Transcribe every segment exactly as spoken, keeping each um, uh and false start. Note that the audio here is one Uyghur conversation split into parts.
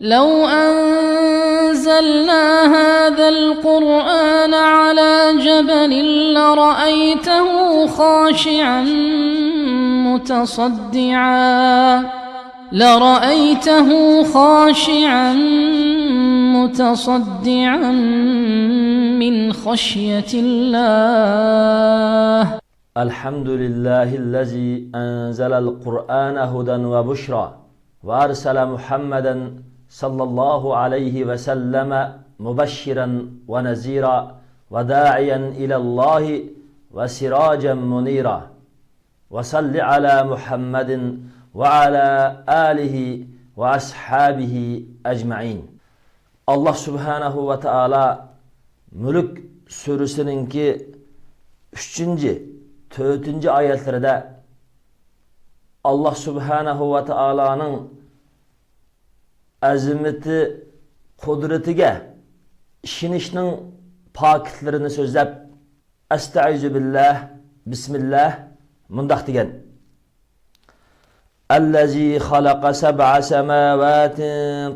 لو أنزلنا هذا القرآن على جبل لرأيته خاشعا متصدعا، لرأيته خاشعا متصدعا من خشية الله. الحمد لله الذي أنزل القرآن هدى وبشرى، وأرسل محمدا صلى الله عليه وسلم مبشرا ونذيرا وداعيا إلى الله وسراجا منيرا. وصل على محمد وعلى آله وأصحابه أجمعين. ئاللاھ سۇبھانەھۇ ۋە تائالا مۈلك سۈرىسىنىڭكى ئۈچىنچى، تۆتىنچى ئايەتلىرىدە ئاللاھ سۇبھانەھۇ ۋە تائالانىڭ ئەزىمىتى، قۇدرىتىگە ئىشىنىشنىڭ پاكىتلىرىنى سۆزلەپ، ئەستەئىزۇ بىللاھ، بىسمىللاھ، مۇنداق دېگەن: الذي خلق سبع سماوات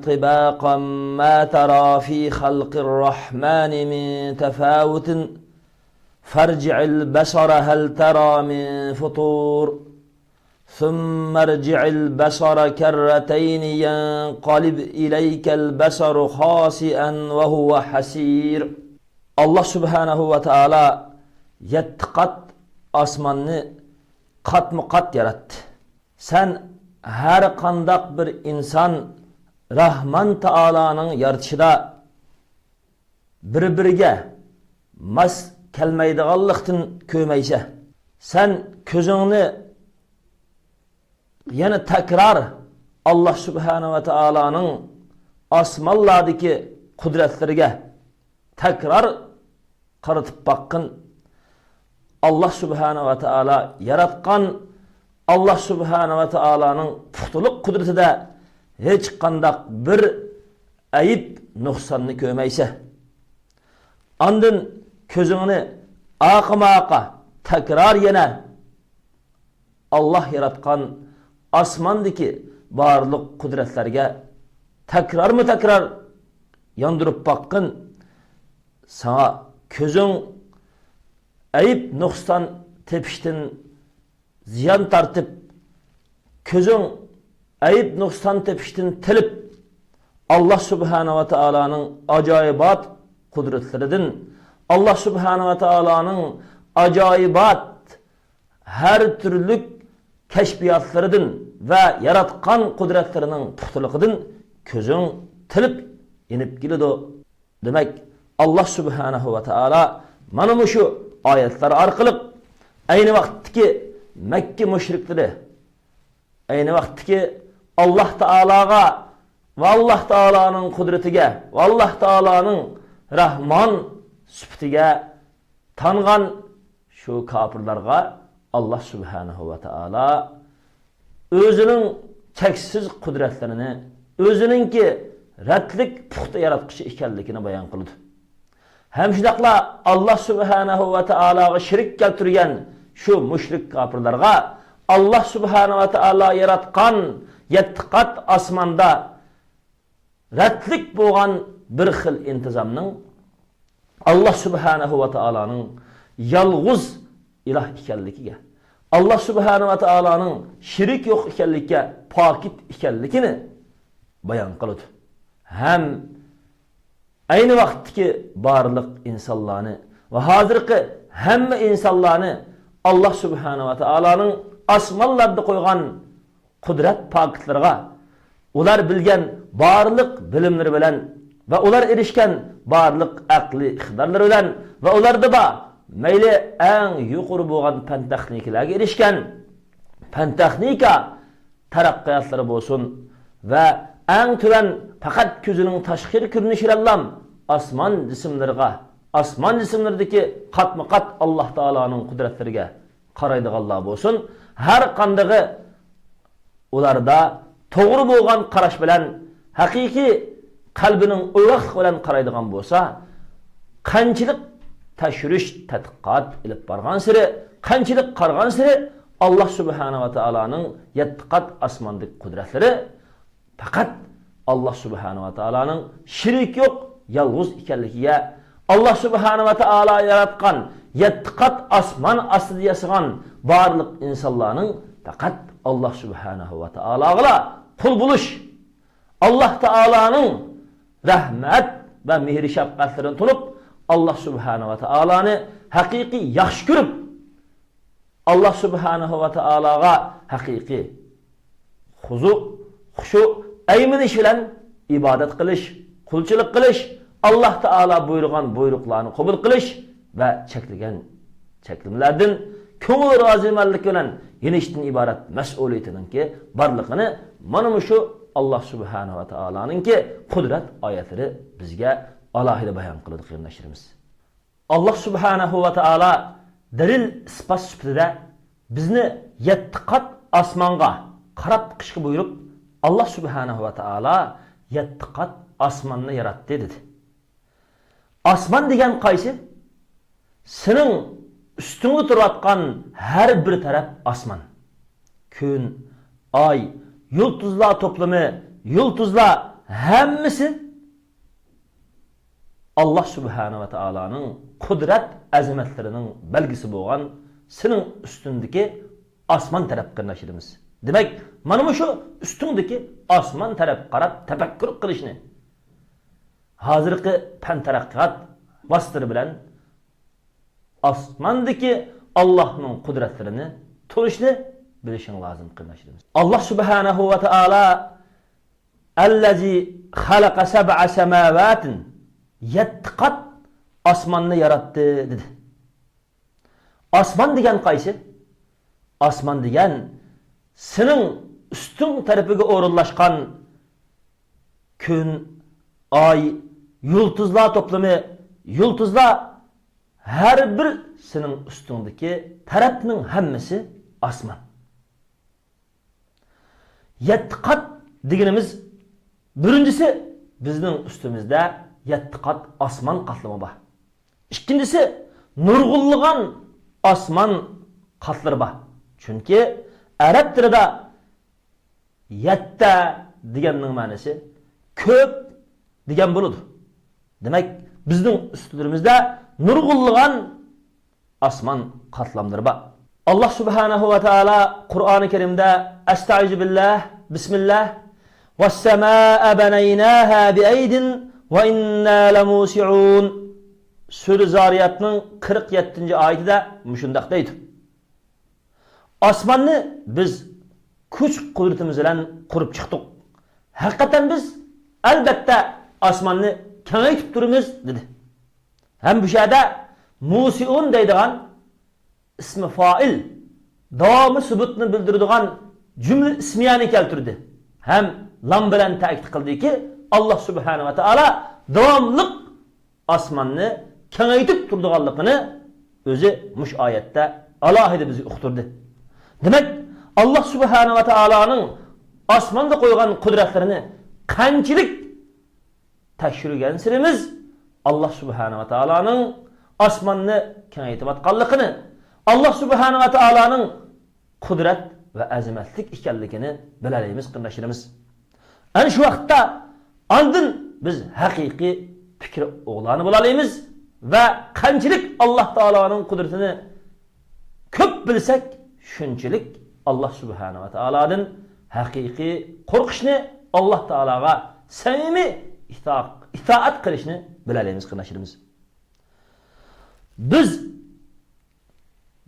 طباقا ما ترى في خلق الرحمن من تفاوت فارجع البصر هل ترى من فطور ثم ارجع البصر كرتين ينقلب إليك البصر خاسئا وهو حسير. ئاللاھ سۇبھانەھۇ ۋە تائالا يەتتە قات ئاسماننى قاتمۇ قات ياراتتى. سەن ھەر قانداق بىر ئىنسان راھمان تائالانىڭ يارىتىشىدا بىر-بىرىگە ماس كەلمەيدىغانلىقتىن كۆرمەيسەن. سەن كۆزۈڭنى يەنە تەكرار ئاللاھ سۇبھانەھۇ ۋە تائالانىڭ ئاسمانلاردىكى قۇدرەتلىرىگە تەكرار قارىتىپ باققىن. ئاللاھ سۇبھانەھۇ ۋە تائالا ياراتقان، ئاللاھ سۇبھانەھۇ ۋە تائالانىڭ پۇختىلىق قۇدرىتىدە ھېچقانداق بىر ئەيىب، نۇقساننى كۆرمەيسەن. ئاندىن كۆزۈڭنى ئاقىماقا تەكرار يەنە ئاللاھ ياراتقان ئاسماندىكى بارلىق قۇدرەتلەرگە تەكرارمۇ تەكرار ياندۇرۇپ باققىن. ساڭا كۆزۈڭ ئەيىب نۇقسان تېپىشتىن زىيان تارتىپ، كۆزۈڭ ئەيىب نۇقسان تېپىشتىن تىلىپ، ئاللاھ سۇبھانەھۇ ۋە تائالانىڭ ئاجايىبات قۇدرەتلىرىدىن، ئاللاھ سۇبھانەھۇ ۋە تائالانىڭ ئاجايىبات ھەر تۈرلۈك كەشپىياتلىرىدىن ۋە ياراتقان قۇدرەتلىرىنىڭ پۇختىلىقىدىن كۆزۈڭ تىلىپ يېنىپ كېلىدۇ. دېمەك، ئاللاھ سۇبھانەھۇ ۋە تائالا مانا مۇشۇ ئايەتلەر ئارقىلىق ئەينى ۋاقىتتىكى مەككە مۇشرىكلىرى، ئەينى ۋاقىتتىكى ئاللاھ تائالاغا ۋە ئاللاھ تائالانىڭ قۇدرىتىگە ۋە ئاللاھ تائالانىڭ راھمان سۈپىتىگە تانغان شۇ كاپىرلارغا ئاللاھ سۇبھانەھۇ ۋە تائالا ئۆزىنىڭ چەكسىز قۇدرەتلىرىنى، ئۆزىنىڭكى رەتلىك پۇختا ياراتقۇچى ئىكەنلىكىنى بايان قىلىدۇ. ھەم شۇنداقلا ئاللاھ سۇبھانەھۇ ۋە تائالاغا شېرىك كەلتۈرگەن شۇ مۇشرىك كاپىرلارغا ئاللاھ سۇبھانەھۇ ۋە تائالا ياراتقان يەتتە قات ئاسماندا رەتلىك بولغان بىر خىل ئىنتىزامنىڭ ئاللاھ سۇبھانەھۇ ۋە تائالانىڭ يالغۇز ئىلاھ ئىكەنلىكىگە، ئاللاھ سۇبھانەھۇ ۋە تائالانىڭ شېرىكى يوق ئىكەنلىكىگە، پاكىت ئىكەنلىكىنى بايان قىلىدۇ. ھەم ئەينى ۋاقىتتىكى بارلىق ئىنسانلارنى ۋە ھازىرقى ھەممە ئىنسانلارنى ئاللاھ سۇبھانەھۇ ۋە تائالانىڭ ئاسمانلاردا قويغان قۇدرەت پاكىتلىرىغا، ئۇلار بىلگەن بارلىق بىلىملىرى بىلەن ۋە ئۇلار ئېرىشكەن بارلىق ئەقلىي ئىقتىدارلىرى بىلەن ۋە ئۇلاردا بار مەيلى ئەڭ يۇقىرى بولغان پەن تېخنىكىلەرگە ئېرىشكەن پەن تېخنىكا تەرەققىياتلىرى بولسۇن ۋە ئەڭ تۆۋەن پەقەت كۆزىنىڭ تاشقىرى كۆرۈنۈشى بىلەنلا ئاسمان جىسىملىرىغا، ئاسمان جىسىملىرىدىكى قاتمۇ قات ئاللاھ تائالانىڭ قۇدرەتلىرىگە قارايدىغانلار بولسۇن، ھەر قاندىقى ئۇلاردا توغرا بولغان قاراش بىلەن، ھەقىقىي قەلبىنىڭ ئويغاقلىقى بىلەن قارايدىغان بولسا، قانچىلىك تەكشۈرۈش، تەتقىقات ئېلىپ بارغانسېرى، قانچىلىك قارىغانسېرى، ئاللاھ سۇبھانەھۇ ۋە تائالانىڭ يەتتە قات ئاسماندىكى قۇدرەتلىرى پەقەت ئاللا سۇبھانەھۇ ۋە تائالانىڭ شېرىكى يوق، يالغۇز ئىكەنلىكىگە، ئاللا سۇبھانەھۇ ۋە تائالا ياراتقان يەتتە قات ئاسمان ئاستىدا ياسىغان بارلىق ئىنسانلارنىڭ پەقەت ئاللا سۇبھانەھۇ ۋە تائالاغىلا قۇل بولۇش، ئاللا تائالانىڭ رەھمەت ۋە مېھرى شەپقەتلىرىنى تونۇپ، ئاللا سۇبھانەھۇ ۋە تائالانى ھەقىقىي ياخشى كۆرۈپ، ئاللا سۇبھانەھۇ ۋە تائالاغا ھەقىقىي خۇزۇ، خۇشۇ، ئەيمىنىش بىلەن ئىبادەت قىلىش، قۇلچىلىق قىلىش، ئاللا تائالا بۇيرۇغان بۇيرۇقلارنى قوبۇل قىلىش ۋە چەكلىگەن چەكلىمىلەردىن كۆڭۈل رازىمەنلىكى بىلەن يېنىشتىن ئىبارەت مەسئۇلىيىتىنىڭكى بارلىقىنى مانا مۇشۇ ئاللا سۇبھانەھۇ ۋە تائالانىڭكى قۇدرەت ئايەتلىرى بىزگە ئالاھىدە بايان قىلىدۇ، قېرىنداشلىرىمىز. ئاللا سۇبھانەھۇ ۋە تائالا دەلىل ئىسپات سۈپىتىدە بىزنى يەتتە قات ئاسمانغا قاراپ بېقىشقا بۇيرۇپ، ئاللا سۇبھانەھۇ ۋە تائالا يەتتە قات ئاسماننى ياراتتى، دېدى. ئاسمان دېگەن قايسى؟ سېنىڭ ئۈستۈڭدە تۇرۇۋاتقان ھەر بىر تەرەپ ئاسمان. كۈن، ئاي، يۇلتۇزلار توپلىمى، يۇلتۇزلار ھەممىسى ئاللا سۇبھانەھۇ ۋە تائالانىڭ قۇدرەت ئەزىمەتلىرىنىڭ بەلگىسى بولغان سېنىڭ ئۈستۈڭدىكى ئاسمان تەرەپ، قېرىنداشلىرىمىز. دېمەك، مانا مۇشۇ ئۈستۈڭدىكى ئاسمان تەرەپ قاراپ تەپەككۇر قىلىشنى، ھازىرقى پەن تەرەققىيات ۋاسىتىلىرى بىلەن ئاسماندىكى ئاللاھنىڭ قۇدرەتلىرىنى تونۇشنى بىلىشىڭ لازىم، قېرىنداشلىرىمىز. ئاللا سۇبھانەھۇ ۋە تائالا «ئەللەزى خەلەقە سەبئە سەماۋاتىن»، يەتتە قات ئاسماننى ياراتتى، دېدى. ئاسمان دېگەن قايسى؟ ئاسمان دېگەن سېنىڭ ئۈستۈڭ تەرىپىگە ئورۇنلاشقان كۈن، ئاي، يۇلتۇزلار توپلىمى، يۇلتۇزلار ھەر بىر سېنىڭ ئۈستۈڭدىكى تەرەپنىڭ ھەممىسى ئاسمان. يەتتە قات دېگىنىمىز، بىرىنچىسى، بىزنىڭ ئۈستىمىزدە يەتتە قات ئاسمان قاتلىمى بار. ئىككىنچىسى، نۇرغۇنلىغان ئاسمان قاتلىرى بار. چۈنكى ئەرەب تىلىدا «يەتتە» دېگەننىڭ مەنىسى «كۆپ» دېگەن بولىدۇ. دېمەك، بىزنىڭ ئۈستلىرىمىزدە نۇرغۇنلىغان ئاسمان قاتلاملىرى بار. ئاللا سۇبھانەھۇ ۋە تائالا قۇرئانى كەرىمدە، ئەستەئىزۇ بىللاھ، بىسمىللاھ، «ۋەسسەمائە بەنەيناھا بىئەيدىن ۋە ئىننا لەمۇسىئۇن» سۈرە زارىياتنىڭ قىرىق يەتتىنچى ئايىتىدە مۇشۇنداق دەيدۇ: «ئاسماننى بىز كۈچ-قۇدرىتىمىز بىلەن قۇرۇپ چىقتۇق. ھەقىقەتەن بىز، ئەلبەتتە، ئاسماننى كېڭەيتىپ تۇرىمىز» دېدى. ھەم بۇ يەردە مۇسىئۇن دەيدىغان ئىسمى فائىل، داۋامى سۈبۇتنى بىلدۈرىدىغان جۈملە ئىسمىيەنى كەلتۈردى. ھەم لام بىلەن تەكىت قىلدىكى، ئاللا سۇبھانەھۇ ۋە تائالا داۋاملىق ئاسماننى كېڭەيتىپ تۇرىدىغانلىقىنى ئۆزى مۇشۇ ئايەتتە ئالاھىدە بىزگە ئۇقتۇردى. دېمەك، ئاللا سۇبھانەھۇ ۋە تائالانىڭ ئاسماندا قويغان قۇدرەتلىرىنى قانچىلىك تەكشۈرگەنسېرىمىز، ئاللا سۇبھانەھۇ ۋە تائالانىڭ ئاسماننى كېڭەيتىۋاتقانلىقىنى، ئاللا سۇبھانەھۇ ۋە تائالانىڭ قۇدرەت ۋە ئەزىمەتلىك ئىكەنلىكىنى بىلەلەيمىز، قېرىنداشلىرىمىز. ئەنە شۇ ۋاقىتتا ئاندىن بىز ھەقىقىي پىكىر ئوغلانى بولالايمىز ۋە قانچىلىك ئاللا تائالانىڭ قۇدرىتىنى كۆپ بىلسەك، شۇنچىلىك ئاللا سۇبھانەھۇ ۋە تائالادىن ھەقىقىي قورقۇشنى، ئاللا تائالاغا سەمىمىي ئىتا-، ئىتائەت قىلىشنى بىلەلەيمىز، قېرىنداشلىرىمىز. بىز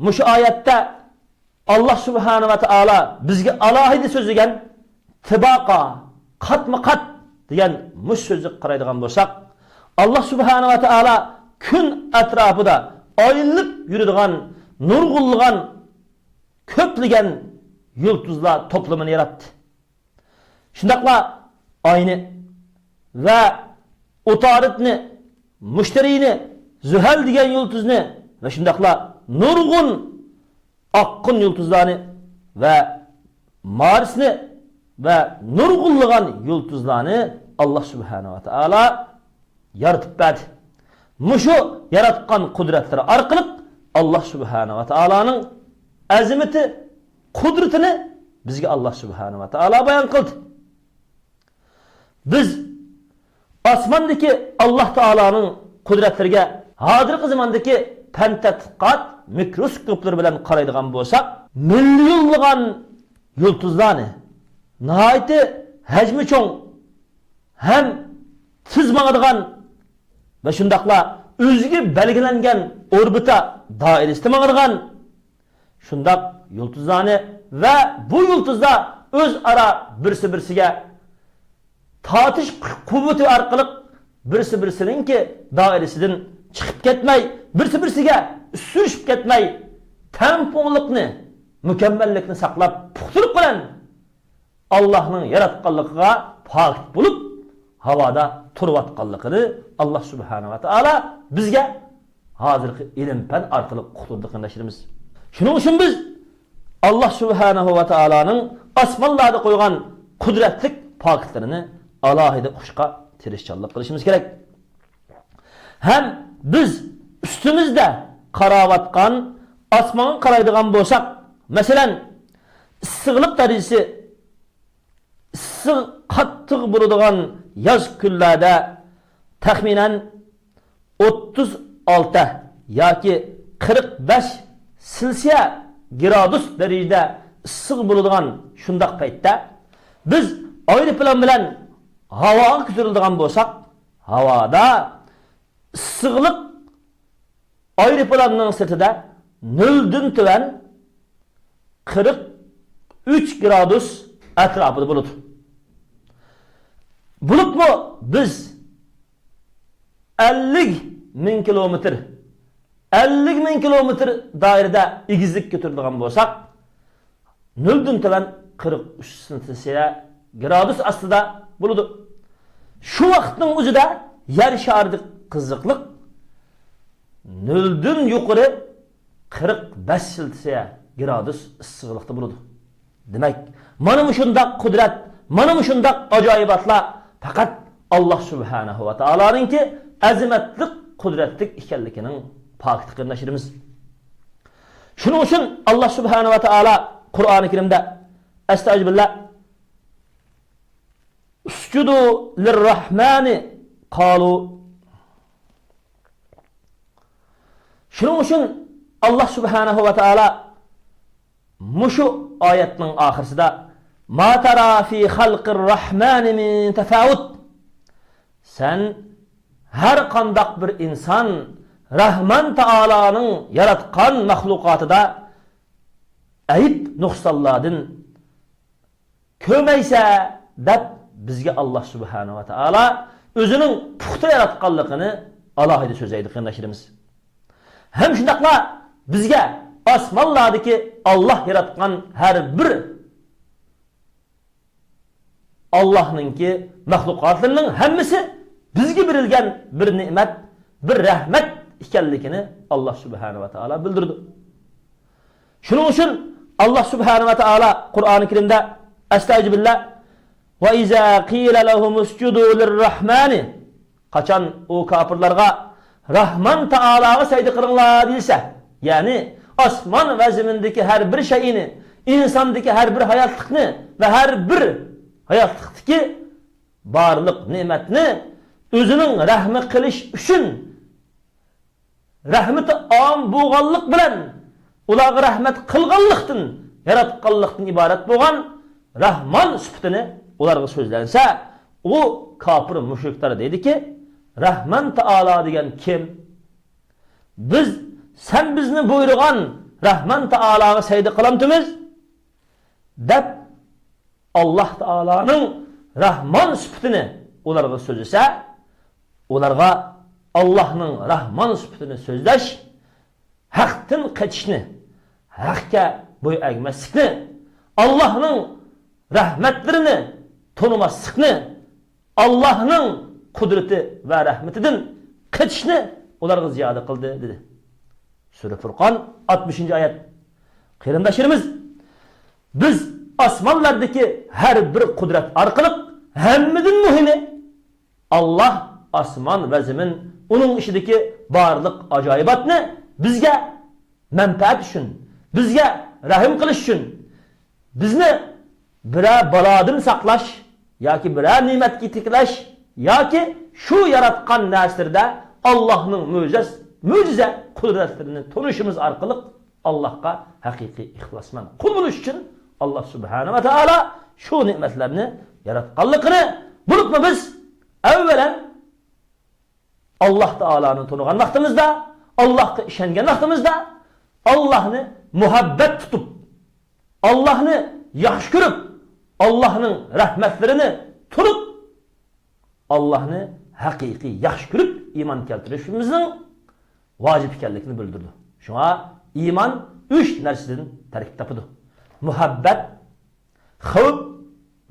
مۇشۇ ئايەتتە ئاللا سۇبھانەھۇ ۋە تائالا بىزگە ئالاھىدە سۆزلىگەن تىباقا، قاتمۇ قات دېگەن مۇشۇ سۆزگە قارايدىغان بولساق، ئاللا سۇبھانەھۇ ۋە تائالا كۈن ئەتراپىدا ئايلىنىپ يۈرىدىغان نۇرغۇنلىغان كۆپلىگەن يۇلتۇزلار توپلىمىنى ياراتتى. شۇنداقلا ئاينى ۋە ئۇتارىدنى، مۇشتەرىنى، زۇھەل دېگەن يۇلتۇزنى ۋە شۇنداقلا نۇرغۇن ئاققۇن يۇلتۇزلارنى ۋە مارسنى ۋە نۇرغۇنلىغان يۇلتۇزلارنى ئاللا سۇبھانەھۇ ۋە تائالا يارىتىپ بەردى. مۇشۇ ياراتقان قۇدرەتلىرى ئارقىلىق ئاللا سۇبھانەھۇ ۋە تائالانىڭ ئەزىمىتى، قۇدرىتىنى بىزگە ئاللا سۇبھانەھۇ ۋە تائالا بايان قىلدى. بىز ئاسماندىكى ئاللاھ تائالانىڭ قۇدرەتلىرىگە ھازىرقى زاماندىكى پەن تەتقىقات مىكروسكوپلىرى بىلەن قارايدىغان بولساق، مىليونلىغان يۇلتۇزلارنى، ناھايىتى ھەجمى چوڭ ھەم تېز ماڭىدىغان ۋە شۇنداقلا ئۆزىگە بەلگىلەنگەن ئوربىتا دائىرىسىدە ماڭىدىغان شۇنداق يۇلتۇزلارنى ۋە بۇ يۇلتۇزلار ئۆزئارا بىرسى-بىرسىگە تارتىش قۇۋۋىتى ئارقىلىق بىرسى-بىرسىنىڭكى دائىرىسىدىن چىقىپ كەتمەي، بىرسى-بىرسىگە سۈرۈشۈپ كەتمەي، تەڭپۇڭلۇقنى، مۇكەممەللىكنى ساقلاپ، پۇختىلىق بىلەن ئاللاھنىڭ ياراتقانلىقىغا پاكىت بولۇپ، ھاۋادا تۇرۇۋاتقانلىقىنى ئاللاھ سۇبھانەھۇ ۋە تائالا بىزگە ھازىرقى ئىلىم-پەن ئارقىلىق ئۇقتۇردى، قېرىنداشلىرىمىز. شۇنىڭ ئۈچۈن بىز ئاللاھ سۇبھانەھۇ ۋە تائالانىڭ ئاسمانلاردا قويغان قۇدرەتلىك پاكىتلىرىنى ئالاھىدە ئوقۇشقا تىرىشچانلىق قىلىشىمىز كېرەك. ھەم بىز ئۈستىمىزدە قاراۋاتقان ئاسمانغا قارايدىغان بولساق، مەسىلەن، ئىسسىقلىق دەرىجىسى ئىسسىق قاتتىق بولىدىغان ياز كۈنلەردە تەخمىنەن ئوتتۇز ئالتە ياكى قىرىق بەش سېلسىيە گرادۇس دەرىجىدە ئىسسىق بولىدىغان شۇنداق پەيتتە، بىز ئايروپىلان بىلەن ھاۋاغا كۆتۈرۈلىدىغان بولساق، ھاۋادا ئىسسىقلىق ئايروپىلاننىڭ سىرتىدا نۆلدىن تۆۋەن قىرىق ئۈچ گرادۇس ئەتراپىدا بولىدۇ. بولۇپمۇ بىز ئەللىك مىڭ كىلومېتىر، ئەللىك مىڭ كىلومېتىر دائىرىدە ئېگىزلىككە كۆتۈرۈلىدىغان بولساق، نۆلدىن تۆۋەن قىرىق ئۈچ سېلسىيە گرادۇس ئاستىدا بولىدۇ. شۇ ۋاقىتنىڭ ئۆزىدە يەر شارىدىكى قىزىقلىق نۆلدىن يۇقىرى قىرىق بەش سېلسىيە گرادۇس ئىسسىقلىقتا بولىدۇ. دېمەك، مانا مۇشۇنداق قۇدرەت، مانا مۇشۇنداق ئاجايىباتلار پەقەت ئاللاھ سۇبھانەھۇ ۋە تائالانىڭكى ئەزىمەتلىك، قۇدرەتلىك ئىكەنلىكىنىڭ پاكىتى، قېرىنداشلىرىمىز. شۇنىڭ ئۈچۈن ئاللاھ سۇبھانەھۇ ۋە تائالا قۇرئانى كەرىمدە، ئەستەئۇزۇبىللا، اسجدوا للرحمن قالوا. شۇنىڭ ئۈچۈن ئاللاھ سۇبھانەھۇ ۋە تائالا مۇشۇ ئايەتنىڭ ئاخىرىسىدا، ما ترى في خلق الرحمن من تفاوت. سەن ھەر قانداق بىر ئىنسان رەھمان تائالانىڭ ياراتقان مەخلۇقاتىدا ئەيىب نۇقسانلاردىن كۆرمەيسە، دەپ بىزگە ئاللاھ سۇبھانەھۇ ۋە تائالا ئۆزىنىڭ پۇختا ياراتقانلىقىنى ئالاھىدە سۆزلەيدۇ، قېرىنداشلىرىمىز. ھەم شۇنداقلا بىزگە ئاسمانلاردىكى ئاللاھ ياراتقان ھەر بىر ئاللاھنىڭكى مەخلۇقاتلىرىنىڭ ھەممىسى بىزگە بېرىلگەن بىر نېمەت، بىر رەھمەت ئىكەنلىكىنى ئاللاھ سۇبھانەھۇ ۋە تائالا بىلدۈرىدۇ. شۇنىڭ ئۈچۈن ئاللاھ سۇبھانەھۇ ۋە تائالا قۇرئانى كەرىمدە، ئەستەئۇزۇبىللا، وإذا قيل لهم اسجدوا للرحمن، قاچان ئۇ كاپىرلارغا راھمان تائالاغا سەجدە قىلىڭلار دېيىلسە، يەنى ئاسمان ۋە زېمىندىكى ھەر بىر شەيئىنى، ئىنساندىكى ھەر بىر ھاياتلىقنى ۋە ھەر بىر ھاياتلىقتىكى بارلىق نېمەتنى ئۆزىنىڭ رەھمى قىلىش ئۈچۈن، رەھمىتى ئام بولغانلىق بىلەن، ئۇلارغا رەھمەت قىلغانلىقتىن، ياراتقانلىقتىن ئىبارەت بولغان راھمان سۈپىتىنى ئۇلارغا سۆزلەنسە، ئۇ كاپىر مۇشرىكلار دەيدىكى، راھمان تائالا دېگەن كىم؟ بىز، سەن بىزنى بۇيرۇغان راھمان تائالاغا سەجدە قىلامتىمىز، دەپ، ئاللاھ تائالانىڭ راھمان سۈپىتىنى ئۇلارغا سۆزلىسە، ئۇلارغا ئاللاھنىڭ راھمان سۈپىتىنى سۆزلەش ھەقتىن قېچىشنى، ھەققە بويۇن ئەگمەسلىكنى، ئاللاھنىڭ رەھمەتلىرىنى تونۇماسلىقنى، ئاللاھنىڭ قۇدرىتى ۋە رەھمىتىدىن قېچىشنى ئۇلارغا زىيادە قىلدى، دېدى. سۈرە فۇرقان، ئاتمىشىنچى ئايەت. قېرىنداشلىرىمىز، بىز ئاسمانلاردىكى ھەر بىر قۇدرەت ئارقىلىق، ھەممىدىن مۇھىمى، ئاللاھ ئاسمان ۋە زېمىن، ئۇنىڭ ئىچىدىكى بارلىق ئاجايىباتنى بىزگە مەنپەئەت ئۈچۈن، بىزگە رەھىم قىلىش ئۈچۈن، بىزنى بىرەر بالادىن ساقلاش، ياكى بىرەر نېمەتكە تىكلەش ياكى شۇ ياراتقان نەرسىلىرىدە ئاللاھنىڭ مۆجىز-، مۆجىزە قۇدرەتلىرىنى تونۇشىمىز ئارقىلىق ئاللاھقا ھەقىقىي ئىخلاسمەن قۇل بولۇش ئۈچۈن ئاللاھ سۇبھانەھۇ ۋە تائالا شۇ نېمەتلەرنى ياراتقانلىقىنى، بولۇپمۇ بىز ئەۋۋەلەن ئاللاھ تائالانى تونۇغان ۋاقتىمىزدا، ئاللاھقا ئىشەنگەن ۋاقتىمىزدا، ئاللاھنى مۇھەببەت تۇتۇپ، ئاللاھنى ياخشى كۆرۈپ، ئاللاھنىڭ رەھمەتلىرىنى تونۇپ، ئاللاھنى ھەقىقىي ياخشى كۆرۈپ ئىمان كەلتۈرۈشىمىزنىڭ ۋاجىپ ئىكەنلىكىنى بىلدۈرىدۇ. شۇڭا ئىمان ئۈچ نەرسىدىن تەركىب تاپىدۇ. مۇھەببەت، خەۋپ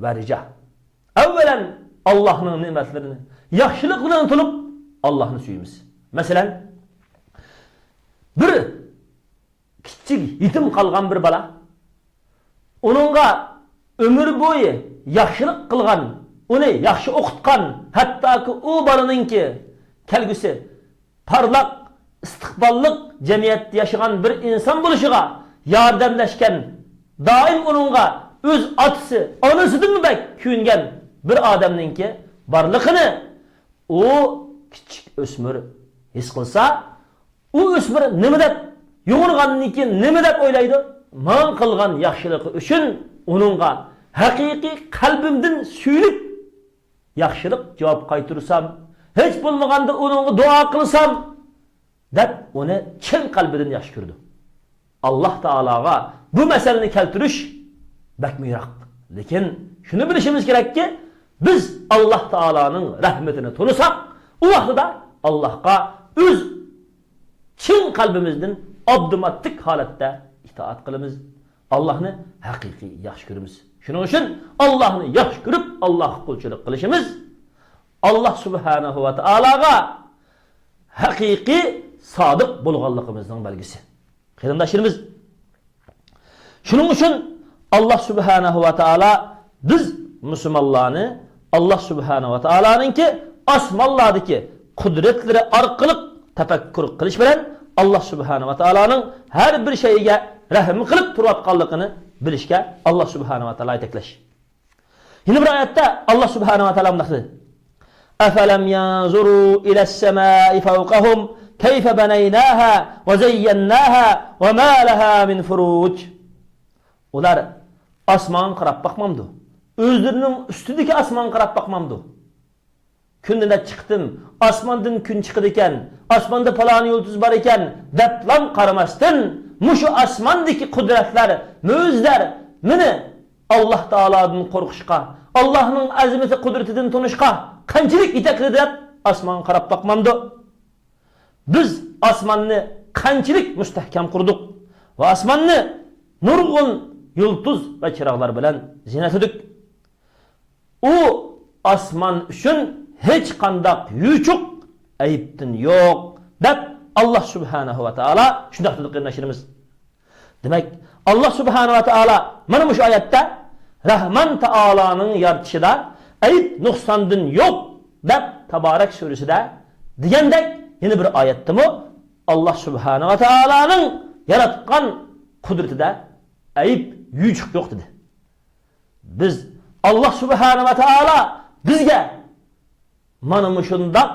ۋە رىجا. ئەۋۋەلەن، ئاللاھنىڭ نېمەتلىرىنى ياخشىلىق بىلەن تونۇپ، ئاللاھنى سۆيىمىز. مەسىلەن، بىر كىچىك يېتىم قالغان بىر بالا، ئۇنىڭغا ئۆمۈر بويى ياخشىلىق قىلغان، ئۇنى ياخشى ئوقۇتقان، ھەتتاكى ئۇ بالىنىڭكى كەلگۈسى پارلاق، ئىستىقباللىق جەمئىيەتتە ياشىغان بىر ئىنسان بولۇشىغا ياردەملەشكەن، دائىم ئۇنىڭغا ئۆز ئاتىسى، ئانىسىدىنمۇ بەك كۆيۈنگەن بىر ئادەمنىڭكى بارلىقىنى ئۇ كىچىك ئۆسمۈر ھېس قىلسا، ئۇ ئۆسمۈر نېمە دەپ، يۇغۇرغاندىن كېيىن نېمە دەپ ئويلايدۇ؟ ماڭا قىلغان ياخشىلىقى ئۈچۈن ئۇنىڭغا ھەقىقىي قەلبىمدىن سۆيۈنۈپ، ياخشىلىق جاۋاب قايتۇرسام، ھېچ بولمىغاندا ئۇنىڭغا دۇئا قىلسام، دەپ ئۇنى چىن قەلبىدىن ياخشى كۆرىدۇ. ئاللاھ تائالاغا بۇ مەسىلىنى كەلتۈرۈش بەكمۇ يىراق. لېكىن شۇنى بىلىشىمىز كېرەككى، بىز ئاللاھ تائالانىڭ رەھمىتىنى تونۇساق، ئۇ ۋاقتىدا ئاللاھقا ئۆز چىن قەلبىمىزدىن ئاپتوماتىك ھالەتتە ئىتائەت قىلىمىز. ئاللاھنى ھەقىقىي ياخشى كۆرىمىز. شۇنىڭ ئۈچۈن ئاللاھنى ياخشى كۆرۈپ، ئاللاھقا قۇلچىلىق قىلىشىمىز ئاللاھ سۇبھانەھۇ ۋە تائالاغا ھەقىقىي سادىق بولغانلىقىمىزنىڭ بەلگىسى. قېرىنداشلىرىمىز، شۇنىڭ ئۈچۈن ئاللاھ سۇبھانەھۇ ۋە تائالا بىز مۇسۇلمانلارنى ئاللاھ سۇبھانەھۇ ۋە تائالانىڭكى ئاسمانلاردىكى قۇدرەتلىرى ئارقىلىق تەپەككۇر قىلىش بىلەن ئاللاھ سۇبھانەھۇ ۋە تائالانىڭ ھەر بىر شەيئىگە رەھىم قىلىپ تۇرۇۋاتقانلىقىنى بىلىشكە ئاللاھ سۇبھانەھۇ ۋە تائالا يېتەكلەش. يەنە بىر ئايەتتە ئاللاھ سۇبھانەھۇ ۋە تائالا مۇنداق دېدى: أفلم ينظروا إلى السماء فوقهم كيف بنيناها وزيناها وما لها من فروج. ئۇلار ئاسمانغا قاراپ باقمامدۇ؟ ئۆزلىرىنىڭ ئۈستىدىكى ئاسمانغا قاراپ باقمامدۇ؟ كۈندە نەچچە قېتىم ئاسماندىن كۈن چىقىدىكەن، ئاسماندا پالان يۇلتۇز بار ئىكەن، دەپلا قارىماستىن، مۇشۇ ئاسماندىكى قۇدرەتلەر، مۆجىزىلەر مېنى ئاللاھ تائالادىن قورقۇشقا، ئاللاھنىڭ ئەزىمىتى قۇدرىتىدىن تونۇشقا قانچىلىك يېتەكلىدى دەپ ئاسمانغا قاراپ باقمامدۇ؟ بىز ئاسماننى قانچىلىك مۇستەھكەم قۇردۇق ۋە ئاسماننى نۇرغۇن يۇلتۇز ۋە چىراغلار بىلەن زىننەتلىدۇق. ئۇ ئاسمان ئۈچۈن ھېچقانداق يوچۇق ئەيىبتىن يوق، دەپ ئاللاھ سۇبھانەھۇ ۋە تائالا شۇنداق دېدى، قېرىنداشلىرىمىز. دېمەك، ئاللاھ سۇبھانەھۇ ۋە تائالا مانا مۇشۇ ئايەتتە رەھمان تائالانىڭ يارىتىشىدا ئەيىب نۇقساندىن يوق، دەپ تابارەك سۈرىسىدە دېگەندەك، يەنە بىر ئايەتتىمۇ ئاللاھ سۇبھانەھۇ ۋە تائالانىڭ ياراتقان قۇدرىتىدە ئەيىب، يوچۇق يوق دېدى. بىز، ئاللاھ سۇبھانەھۇ ۋە تائالا بىزگە مانا مۇشۇنداق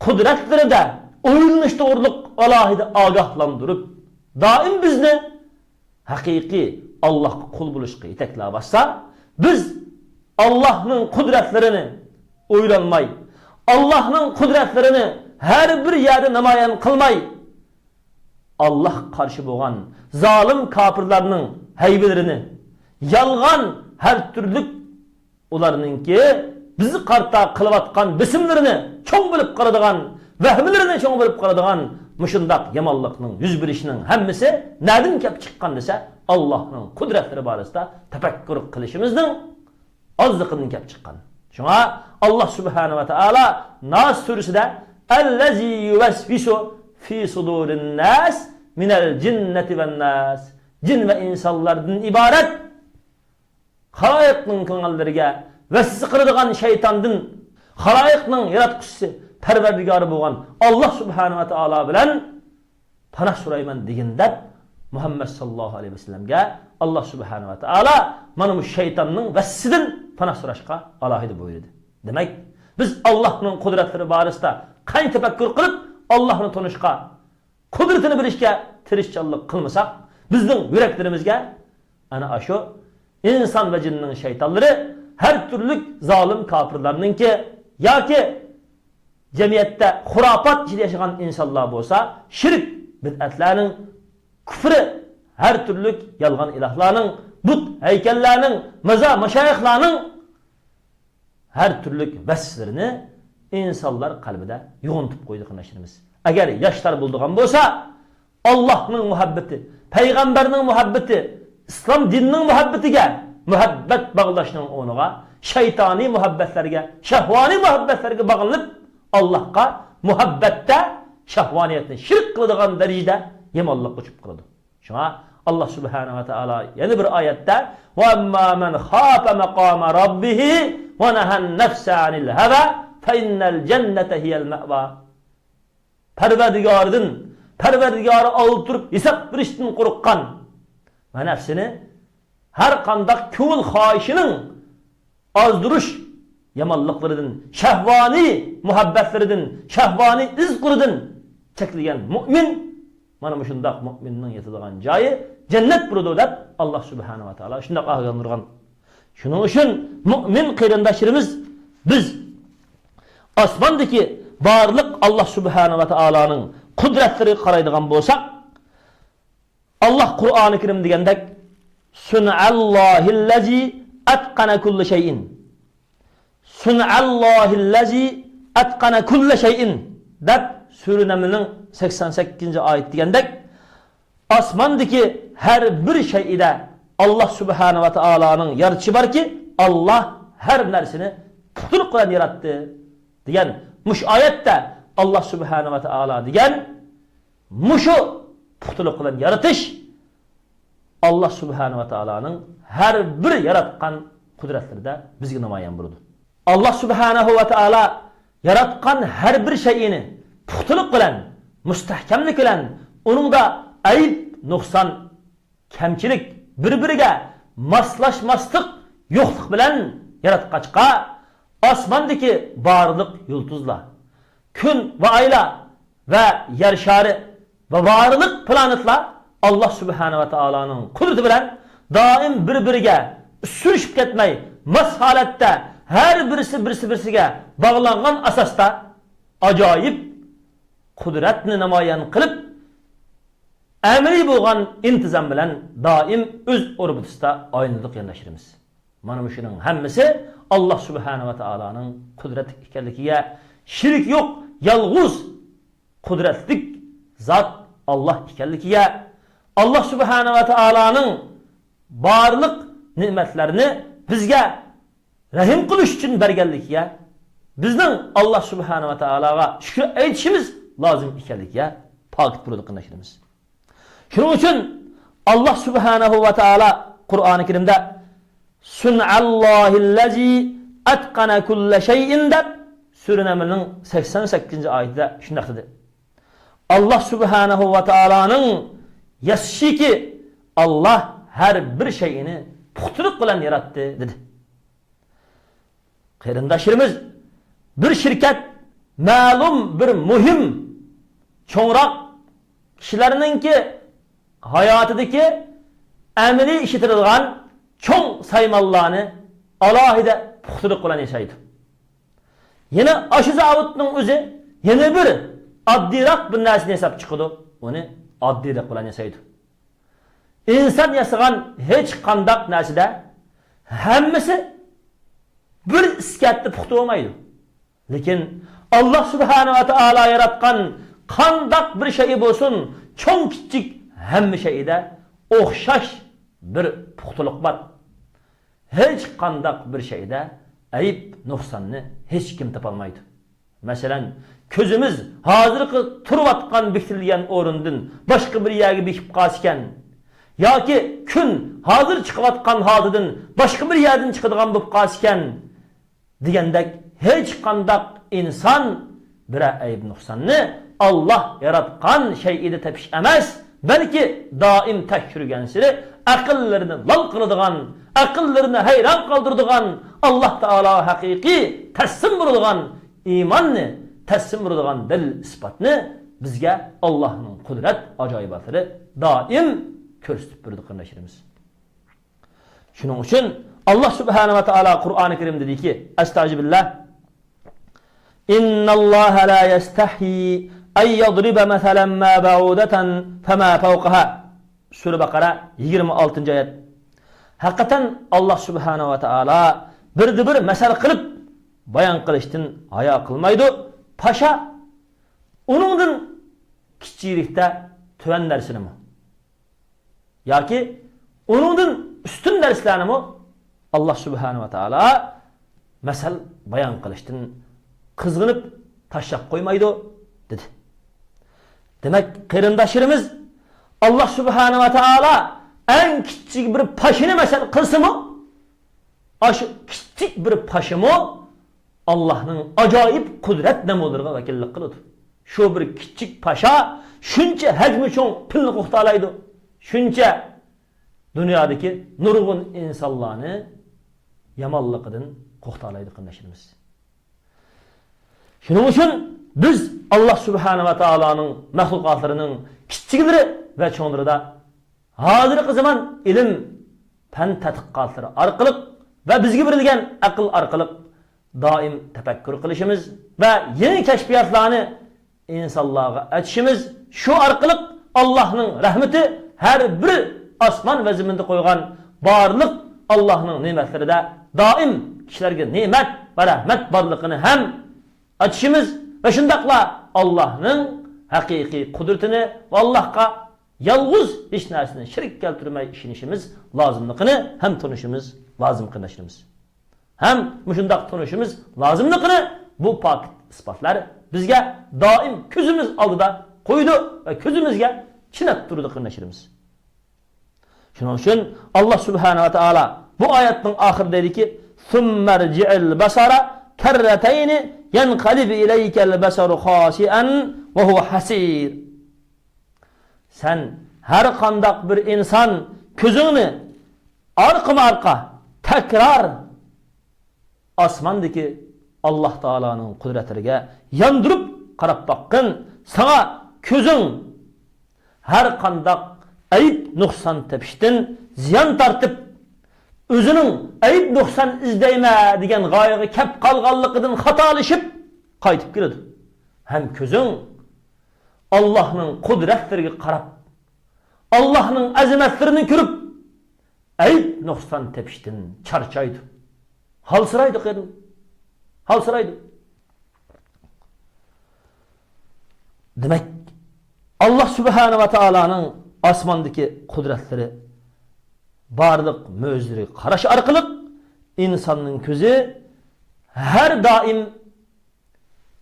قۇدرەتلىرىدە ئويلىنىش توغرۇلۇق ئالاھىدە ئاگاھلاندۇرۇپ، دائىم بىزنى ھەقىقىي ئاللاھقا قۇل بولۇشقا يېتەكلەۋاتسا، بىز ئاللاھنىڭ قۇدرەتلىرىنى ئويلانماي، ئاللاھنىڭ قۇدرەتلىرىنى ھەر بىر يەردە نامايان قىلماي، ئاللاھقا قارشى بولغان زالىم كاپىرلارنىڭ ھەيۋىلىرىنى، يالغان ھەر تۈرلۈك ئۇلارنىڭكى بىزگە قارىتا قىلىۋاتقان بېسىملىرىنى چوڭ بىلىپ قالىدىغان، ۋەھىمىلىرىنى چوڭ بىلىپ قالىدىغان مۇشۇنداق يامانلىقنىڭ يۈز بېرىشىنىڭ ھەممىسى نەدىن كەپ چىققان دېسە، ئاللاھنىڭ قۇدرەتلىرى بارىسىدا تەپەككۇر قىلىشىمىزنىڭ ئازلىقىدىن كەپ چىققان. شۇڭا ئاللاھ سۇبھانەھۇ ۋە تائالا ناس سۈرىسىدە، الذي يوسوس في صدور الناس من الجنة والناس، جىن ۋە ئىنسانلاردىن ئىبارەت خالايىقنىڭ كۆڭۈللىرىگە ۋەسۋەسە قىلىدىغان شەيتاندىن خالايىقنىڭ ياراتقۇچىسى، پەرۋەردىگارى بولغان ئاللاھ سۇبھانەھۇ ۋە تائالا بىلەن پاناھ سورايمەن دېگىن، دەپ مۇھەممەد ساللاللاھۇ ئەلەيھى ۋەسەللەمگە ئاللا سۇبھانەھۇ ۋە تائالا مانا بۇ شەيتاننىڭ ۋەسۋەسىدىن پاناھ سوراشقا ئالاھىدە بۇيرۇدى. دېمەك، بىز ئاللانىڭ قۇدرەتلىرى بارىسىدا قانچە تەپەككۇر قىلىپ، ئاللانى تونۇشقا، قۇدرىتىنى بىلىشكە تىرىشچانلىق قىلمىساق، بىزنىڭ يۈرەكلىرىمىزگە ئەنە ئاشۇ ئىنسان ۋە جىننىڭ شەيتانلىرى، ھەر تۈرلۈك زالىم كاپىرلارنىڭكى ياكى جەمئىيەتتە خۇراپات ئىچىدە ياشىغان ئىنسانلار بولسا، شىرك، بىدئەتلەرنىڭ، كۇفرى، ھەر تۈرلۈك يالغان ئىلاھلارنىڭ، بۇت ھەيكەللەرنىڭ، مازار مەشايىخلارنىڭ ھەر تۈرلۈك ۋەسۋەسىلىرىنى ئىنسانلار قەلبىدە يوغىنىتىپ قويدى، قېرىنداشلىرىمىز. ئەگەر ياشلار بولىدىغان بولسا، ئاللاھنىڭ مۇھەببىتى، پەيغەمبەرنىڭ مۇھەببىتى، ئىسلام دىنىنىڭ مۇھەببىتىگە مۇھەببەت باغلاشنىڭ ئورنىغا شەيتانىي مۇھەببەتلەرگە، شەھۋانىي مۇھەببەتلەرگە باغلىنىپ، ئاللاھقا مۇھەببەتتە شەھۋانىيەتنى شىرك قىلىدىغان دەرىجىدە يامانلىق ئۇچۇپ قالىدۇ. شۇڭا ئاللا سۇبھانەھۇ ۋە تائالا يەنە بىر ئايەتتە، «وَأَمَّا مَنْ خَافَ مَقَامَ رَبِّهِ وَنَهَى النَّفْسَ عَنِ الْهَوَى فَإِنَّ الْجَنَّةَ هِيَ الْمَأْوَى.» پەرۋەردىگارىدىن، پەرۋەردىگارى ئالدىدا تۇرۇپ ھېساب بېرىشتىن قورققان ۋە نەپسىنى ھەر قانداق كۆڭۈل خاھىشىنىڭ ئازدۇرۇش يامانلىقلىرىدىن، شەھۋانىي مۇھەببەتلىرىدىن، شەھۋانىي ئىز-قۇرىدىن چەكلىگەن مۇئمىن، مانا مۇشۇنداق مۇئمىننىڭ يېتىدىغان جايى جەننەت بولىدۇ، دەپ ئاللا سۇبھانەھۇ ۋە تائالا شۇنداق ئاگاھلاندۇرغان. شۇنىڭ ئۈچۈن مۇئمىن قېرىنداشلىرىمىز، بىز ئاسماندىكى بارلىق ئاللا سۇبھانەھۇ ۋە تائالانىڭ قۇدرەتلىرىگە قارايدىغان بولساق، ئاللا قۇرئانى كەرىمدە دېگەندەك، «سۇنئەللاھىللەزى ئەتقەنە كۇللە شەيئىن. سۇنئەللاھىللەزى ئەتقەنە كۇللە شەيئىن» دەپ، سۈرە نەملنىڭ سەكسەن سەككىزىنچى ئايىتى دېگەندەك، ئاسماندىكى ھەر بىر شەيئىدە ئاللا سۇبھانەھۇ ۋە تائالانىڭ يارىتىشى باركى، ئاللا ھەر نەرسىنى پۇختىلىق بىلەن ياراتتى، دېگەن. مۇشۇ ئايەتتە ئاللا سۇبھانەھۇ ۋە تائالا دېگەن مۇشۇ پۇختىلىق بىلەن يارىتىش ئاللا سۇبھانەھۇ ۋە تائالانىڭ ھەر بىر ياراتقان قۇدرەتلىرىدە بىزگە نامايان بولىدۇ. ئاللا سۇبھانەھۇ ۋە تائالا ياراتقان ھەر بىر شەيئىنى پۇختىلىق بىلەن، مۇستەھكەملىك بىلەن، ئۇنىڭدا ئەيىب، نۇقسان، كەمچىلىك، بىر-بىرىگە ماسلاشماسلىق، يوقلۇق بىلەن ياراتقاچقا، ئاسماندىكى بارلىق يۇلتۇزلار، كۈن ۋە ئايلار ۋە يەر شارى ۋە بارلىق پلانېتلار ئاللا سۇبھانەھۇ ۋە تائالانىڭ قۇدرىتى بىلەن دائىم بىر-بىرىگە سۈرۈشۈپ كەتمەي، ماس ھالەتتە ھەر بىرسى بىرسى-بىرسىگە باغلانغان ئاساستا ئاجايىپ قۇدرەتنى نامايان قىلىپ، ئەمەلىي بولغان ئىنتىزام بىلەن دائىم ئۆز ئوربىتىسىدا ئايلىنىدۇ، قېرىنداشلىرىمىز. مانا مۇشۇنىڭ ھەممىسى ئاللا سۇبھانەھۇ ۋە تائالانىڭ قۇدرەتلىك ئىكەنلىكىگە، شېرىكى يوق، يالغۇز قۇدرەتلىك زات ئاللا ئىكەنلىكىگە، ئاللا سۇبھانەھۇ ۋە تائالانىڭ بارلىق نېمەتلەرنى بىزگە رەھىم قىلىش ئۈچۈن بەرگەنلىكىگە، بىزنىڭ ئاللا سۇبھانەھۇ ۋە تائالاغا شۈكۈر ئېيتىشىمىز لازىم ئىكەنلىكىگە پاكىت بولىدۇ، قېرىنداشلىرىمىز. شۇنىڭ ئۈچۈن ئاللا سۇبھانەھۇ ۋە تائالا قۇرئانى كەرىمدە «سۇنئەللاھىللەزى ئەتقەنە كۇللە شەيئىن» دەپ، سۈرە نەملنىڭ سەكسەن سەككىزىنچى ئايىتىدە شۇنداق دېدى. ئاللا سۇبھانەھۇ ۋە تائالانىڭ ياسىشىكى، ئاللا ھەر بىر شەيئىنى پۇختىلىق بىلەن ياراتتى، دېدى. قېرىنداشلىرىمىز، بىر شىركەت مەلۇم بىر مۇھىم، چوڭراق كىشىلەرنىڭكى ھاياتىدىكى ئەمەلىي ئىشلىتىلىدىغان چوڭ سايمانلارنى ئالاھىدە پۇختىلىق بىلەن ياسايدۇ. يەنە ئاشۇ زاۋۇتنىڭ ئۆزى يەنە بىر ئاددىيراق بىر نەرسىنى ياساپ چىقىدۇ، ئۇنى ئاددىيلىق بىلەن ياسايدۇ. ئىنسان ياسىغان ھېچقانداق نەرسىدە ھەممىسى بىر ئىسكەتتە پۇختا بولمايدۇ. لېكىن ئاللا سۇبھانەھۇ ۋە تائالا ياراتقان قانداق بىر شەيئى بولسۇن، چوڭ كىچىك ھەممە شەيئىدە ئوخشاش بىر پۇختىلىق بار. ھېچقانداق بىر شەيئىدە ئەيىب، نۇقساننى ھېچكىم تاپالمايدۇ. مەسىلەن، كۆزىمىز ھازىرقى تۇرۇۋاتقان بېكىتىلگەن ئورۇندىن باشقا بىر يەرگە بېكىپ قالسىكەن، ياكى كۈن ھازىر چىقىۋاتقان ھالىتىدىن باشقا بىر يەردىن چىقىدىغان بولۇپ قالسىكەن، دېگەندەك، ھېچقانداق ئىنسان بىرەر ئەيىب نۇقساننى ئاللا ياراتقان شەيئىدە تېپىش ئەمەس، بەلكى دائىم تەكشۈرگەنسېرى ئەقىللىرىنى لال قىلىدىغان، ئەقىللىرىنى ھەيران قالدۇرىدىغان، ئاللاھ تائالاغا ھەقىقىي تەسلىم بولىدىغان ئىماننى، تەسلىم بولىدىغان دەلىل ئىسپاتنى بىزگە ئاللاھنىڭ قۇدرەت ئاجايىباتلىرى دائىم كۆرسىتىپ بېرىدۇ، قېرىنداشلىرىمىز. شۇنىڭ ئۈچۈن ئاللاھ سۇبھانەھۇ ۋە تائالا قۇرئانى كەرىمدە دېدىكى، ئەستەئىزۇبىللاھ، إن الله لا يستحيي أن يضرب مثلا ما بعوضة فما فوقها. سۈرە بەقەرە يىگىرمە ئالتىنچى ئايەت. ھەقىقەتەن ئاللاھ سۇبھانەھۇ ۋە تائالا بىردە بىر مەسەل قىلىپ بايان قىلىشتىن ھايا قىلمايدۇ. پاشا ئۇنىڭدىن كىچىكلىكتە تۆۋەن نەرسىنىمۇ ياكى ئۇنىڭدىن ئۈستۈن نەرسىلەرنىمۇ ئاللاھ سۇبھانەھۇ ۋە تائالا مەسەل بايان قىلىشتىن قىزغىنىپ تاشلاپ قويمايدۇ، دېدى. دېمەك، قېرىنداشلىرىمىز، ئاللاھ سۇبھانەھۇ ۋە تائالا ئەڭ كىچىك بىر پاشىنى مەسەل قىلسىمۇ، ئاشۇ كىچىك بىر پاشىمۇ ئاللاھنىڭ ئاجايىپ قۇدرەت نەمۇنىلىرىغا ۋەكىللىك قىلىدۇ. شۇ بىر كىچىك پاشا شۇنچە ھەجمى چوڭ پىلنى قوقتالايدۇ، شۇنچە دۇنيادىكى نۇرغۇن ئىنسانلارنى يامانلىقىدىن قوقتالايدۇ، قېرىنداشلىرىمىز. شۇنىڭ ئۈچۈن بىز ئاللاھ سۇبھانەھۇ ۋە تائالانىڭ مەخلۇقاتلىرىنىڭ كىچىكلىرى ۋە چوڭلىرىدا ھازىرقى زامان ئىلىم، پەن تەتقىقاتلىرى ئارقىلىق ۋە بىزگە بېرىلگەن ئەقىل ئارقىلىق دائىم تەپەككۇر قىلىشىمىز ۋە يېڭى كەشپىياتلارنى ئىنسانلارغا ئېچىشىمىز، شۇ ئارقىلىق ئاللاھنىڭ رەھمىتى ھەر بىر ئاسمان ۋە زېمىندا قويغان بارلىق ئاللاھنىڭ نېمەتلىرىدە دائىم كىشىلەرگە نېمەت ۋە رەھمەت بارلىقىنى ھەم ئېچىشىمىز ۋە شۇنداقلا ئاللاھنىڭ ھەقىقىي قۇدرىتىنى ۋە ئاللاھقا يالغۇز ھېچ نەرسىنى شېرىك كەلتۈرمەي ئىشىنىشىمىز لازىملىقىنى ھەم تونۇشىمىز لازىم، قېرىنداشلىرىمىز. ھەم مۇشۇنداق تونۇشىمىز لازىملىقىنى بۇ پاكىت ئىسپاتلار بىزگە دائىم كۆزىمىز ئالدىدا قويىدۇ ۋە كۆزىمىزگە چېلىپ تۇرىدۇ، قېرىنداشلىرىمىز. شۇنىڭ ئۈچۈن ئاللاھ سۇبھانەھۇ ۋە تائالا بۇ ئايەتنىڭ ئاخىرىدا دەيدىكى، ثم ارجع البصر كرتين ينقلب إليك البصر خاسئا وهو حسير. سەن ھەر قانداق بىر ئىنسان كۆزۈڭنى ئارقىمۇ ئارقا تەكرار ئاسماندىكى ئاللاھ تائالانىڭ قۇدرەتلىرىگە ياندۇرۇپ قاراپ باققىن، ساڭا كۆزۈڭ ھەر قانداق ئەيىب نۇقسان تېپىشتىن زىيان تارتىپ، ئۆزىنىڭ ئەيىب نۇقسان ئىزدەيمەن دېگەن غايىگە كەپ قالغانلىقىدىن خاتالىشىپ قايتىپ كېلىدۇ. ھەم كۆزۈڭ ئاللاھنىڭ قۇدرەتلىرىگە قاراپ، ئاللاھنىڭ ئەزىمەتلىرىنى كۆرۈپ، ئەيىب نۇقسان تېپىشتىن چارچايدۇ. ھالسىرايدۇ، قېرىن. ھالسىرايدۇ. دېمەك، ئاللاھ سۇبھانەھۇ ۋە تائالانىڭ ئاسماندىكى قۇدرەتلىرى، بارلىق مۆجىزىلىرىگە قاراش ئارقىلىق ئىنساننىڭ كۆزى ھەر دائىم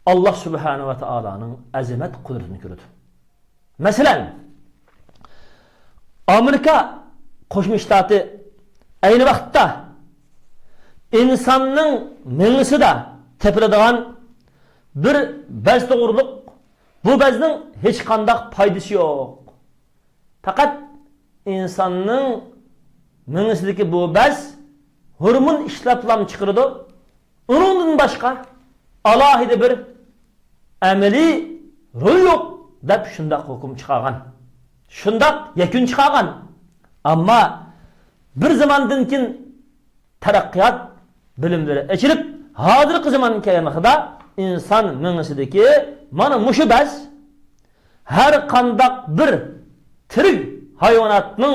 ئاللاھ سۇبھانەھۇ ۋە تائالانىڭ ئەزىمەت قۇدرىتىنى كۆرىدۇ. مەسىلەن، ئامېرىكا قوشما شتاتى ئەينى ۋاقىتتا ئىنساننىڭ مېڭىسىدا تېپىلىدىغان بىر بەز توغرۇلۇق، بۇ بەزنىڭ ھېچقانداق پايدىسى يوق. پەقەت ئىنساننىڭ مېڭىسىدىكى بۇ بەز ھورمون ئىشلەپلا چىقىرىدۇ. ئۇنىڭدىن باشقا ئالاھىدە بىر ئەمەلىي رول يوق، دەپ شۇنداق ھۆكۈم چىقارغان. شۇنداق يەكۈن چىقارغان. ئەمما بىر زاماندىن كېيىن تەرەققىيات بىلىملىرى ئېچىلىپ، ھازىرقى زامان كەلگەن ۋاقتىدا ئىنسان مېڭىسىدىكى مانا مۇشۇ بەز ھەر قانداق بىر تىرىك ھايۋاناتنىڭ